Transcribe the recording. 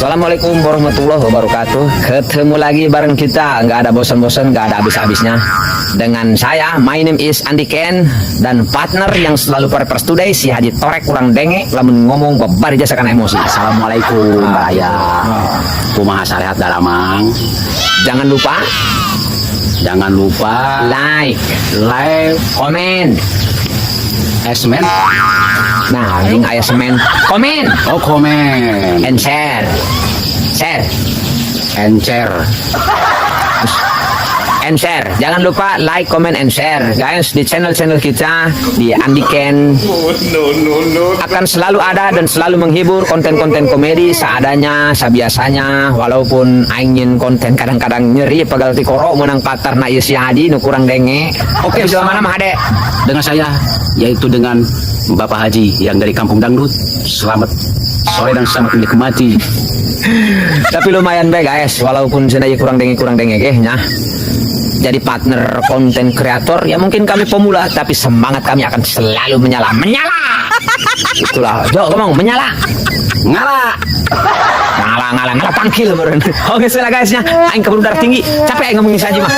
Assalamualaikum warahmatullahi wabarakatuh. Ketemu lagi bareng kita, nggak ada bosan-bosan, nggak ada habis-habisnya. Dengan saya, my name is Andi Ken dan partner yang selalu per today, si Haji Torek kurang denge, lamun ngomong babari jasa kana emosi. Assalamualaikum, Baraya. Kumaha, sarehat daramang? Jangan lupa Jangan lupa like, like, komen. Esmen. Nah, anjing aya semen. Komen Oh, komen. And share. Share. Encer. And share. Jangan lupa like, comment, and share, guys, di channel-channel kita di Andi Ken akan selalu ada dan selalu menghibur konten-konten komedi seadanya, sabiasanya, walaupun ingin konten kadang-kadang nyeri pegal tikoro menang patar na ieu si Hadi nu kurang denge. Oke, Oke, mana mah Hade? Dengan saya, yaitu dengan Bapak Haji yang dari Kampung Dangdut. Selamat sore dan selamat menikmati. Tapi lumayan baik, guys, walaupun cenah kurang denge ge nya. Jadi partner konten kreator ya mungkin kami pemula, tapi semangat kami akan selalu menyala, menyala. Itulah, Jo ngomong menyala. Ngala. Ngalah ngalah ngalah tangkil meureun. Oke, sudah, guys, nya. Aing keburu darah tinggi. Capek aing ngomongin saja mah.